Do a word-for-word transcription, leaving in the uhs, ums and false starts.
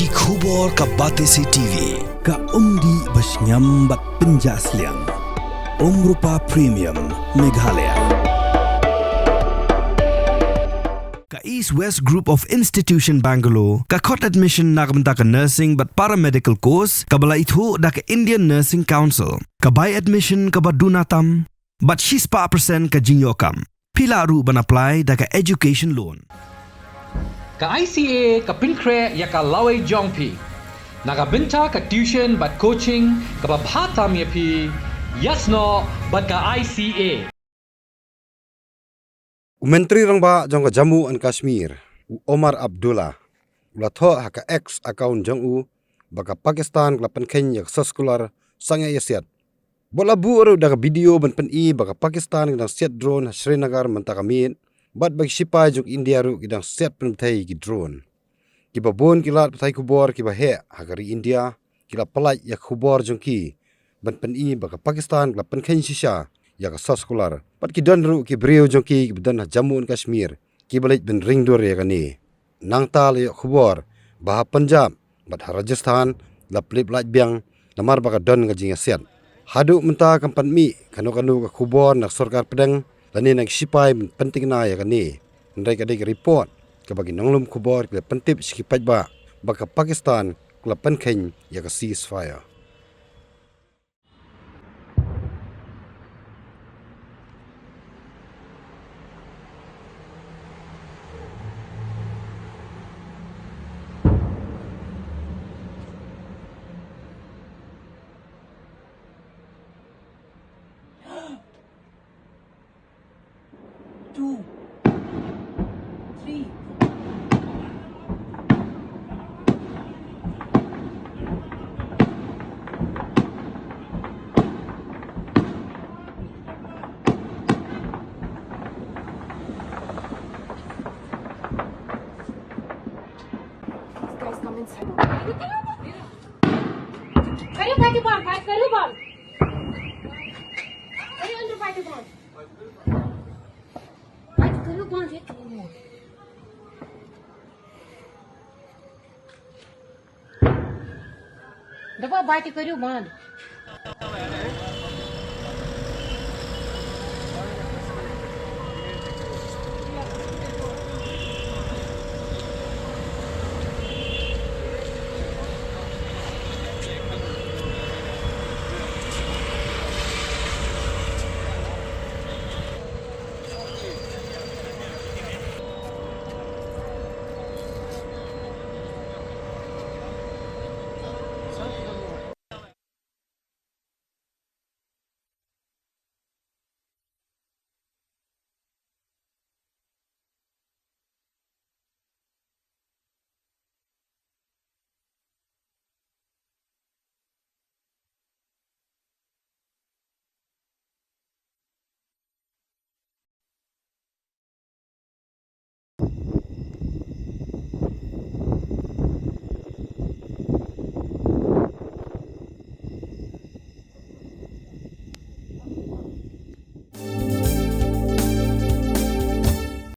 Ki khubor ka Batesi T V, ka umdih ba shngiam bad pynjah sliang. Umrupa Premium, Meghalaya. Ka East West Group of Institution Bangalore, ka khot admission na ka bynta ka nursing bad paramedical course, kaba la ithuh da ka Indian Nursing Council, ka bai admission kaba duna tam, bad shispah percent ka jingïoh kam. Phi lah ruh ban apply da ka education loan. Ka I C A ka pynkhreh ïa ka lawei jong phi na ka bynta ka tuition bad coaching kaba bha tam ïa phi, ïasnoh bad ka I C A. U Myntri Rangbah jong ka Jammu and Kashmir, u Omar Abdullah, u la thoh ha ka X account jong u ba ka Pakistan ka la pynkheiñ ïa ka soskular sangeh ïasiat. Bad la buh ruh da ka video ban pyni ba ka Pakistan ka dang siat drone ha Srinagar mynta ka miet, bad ba ki shipai jong ka India ruh ki dang siat pynbthei ïa ki drone. Kiba bun ki lad pathai khubor kiba heh ha ka ri India ki la pyllait ïa ka khubor jong ki ban pyni ba ka Pakistan ka la pynkheiñ shisha ïa ka soskular. Bad ki don ruh ki briew jong ki kiba don ha Jammu and Kashmir kiba leit ban ring dur ïa kane. Nangta la ïoh khubor ba ha Punjab bad ha Rajasthan la pynlip lait biang namar ba ka don ka jingïasiat. Haduh mynta kam pat mih kano kano ka khubor na ka sorkar pdeng lane na ki shipai ban pyntikna ïa kane. Hynrei ka dei ka report kaba ki nonglum khubor ki la pyntip sha ki paidbah ba ka Pakistan ka la pynkheiñ ïa ka ceasefire. Two, three. These guys come inside. करो भाई के बॉल, भाई करो बॉल। करो अंदर भाई के बॉल। भाई करो बॉल, ये करो बॉल। देखो भाई करो बॉल।